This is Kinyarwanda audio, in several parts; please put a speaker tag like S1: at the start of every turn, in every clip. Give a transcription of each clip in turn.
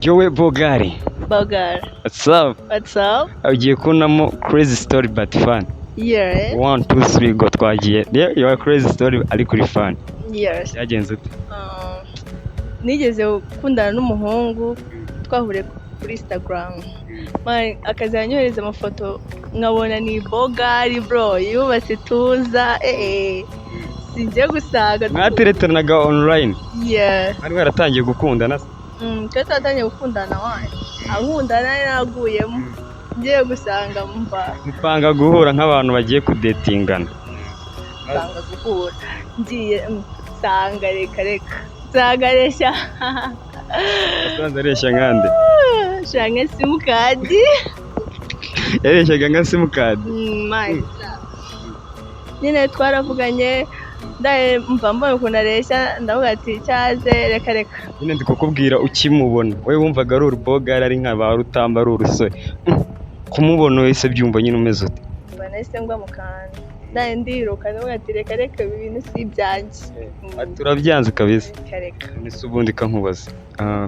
S1: Joe Bogari.
S2: Bogar.
S1: What's up?
S2: What's up?
S1: Ugiye kubonamo crazy story but fun.
S2: Yes.
S1: One, two, three, go, twagiye. Yeah, your crazy story ari kuri fun.
S2: Yes.
S1: Byagenze ute?
S2: Nigeze gukundana n'umuhungu twahuriye kuri Instagram. Man, akazajya anyohereza amafoto nkabona ni bogari, bro, yubatse tuza, singiye gusaga.
S1: Mwatereteranaga online?
S2: Yeah.
S1: Mwari mwaratangiye gukundana se?
S2: Twari twatangiye gukundana wanjye. Ankunda nari naguyemo. Ngiye gusanga mva
S1: Mupanga guhura nk'abantu bagiye kudetingana.
S2: Nsanga guhura. Ngiye nsanga reka reka. Nsanga areshya.
S1: Wasanze areshya nkande?
S2: Shange simukadi.
S1: Yareshyaga nka simukadi?
S2: Man. Nyine twaravuganye, ndaye mva mbonye ukuntu areshya, ndavuga ati cyaze, reka reka.
S1: Nyine ndi kukubwira, ukimubona wowe wumvaga ari urubogari, ari nka ba Rutamba, ari urusore. Kumubona wese byumva nyine umeze ute?
S2: Mba nahise ngwa mu kantu. Ndaye ndiruka, ndavuga ati reka reka, ibi bintu si ibyanjye.
S1: Ati urabyanze kabisa.
S2: Reka reka.
S1: None se ubundi kankubaza,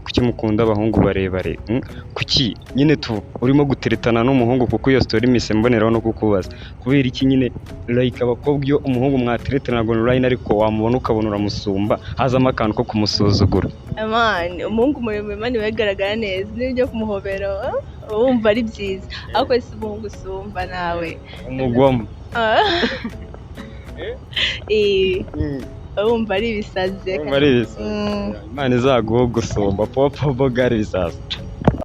S1: kuki mukunda abahungu barebare? Kuki nyine tu urimo guteretana n'umuhungu? Kuko iyo story mise mboneraho no kukubaza kubera iki nyine, like, abakobwa iyo umuhungu mwateretanaga online ariko wamubona ukabona uramusumba, hazamo akantu ko kumusuzugura.
S2: Man, umuhungu muremure, man, biba bigaragara neza, n'ibyo kumuhobera uba wumva ari byiza, ariko si umuhungu usumba nawe.
S1: Umugwamo.
S2: Ah. Uba wumva ari ibisazi, reka.
S1: Wumva ari ibisazi. Imana izaguha gusumba popo bogari bisazi.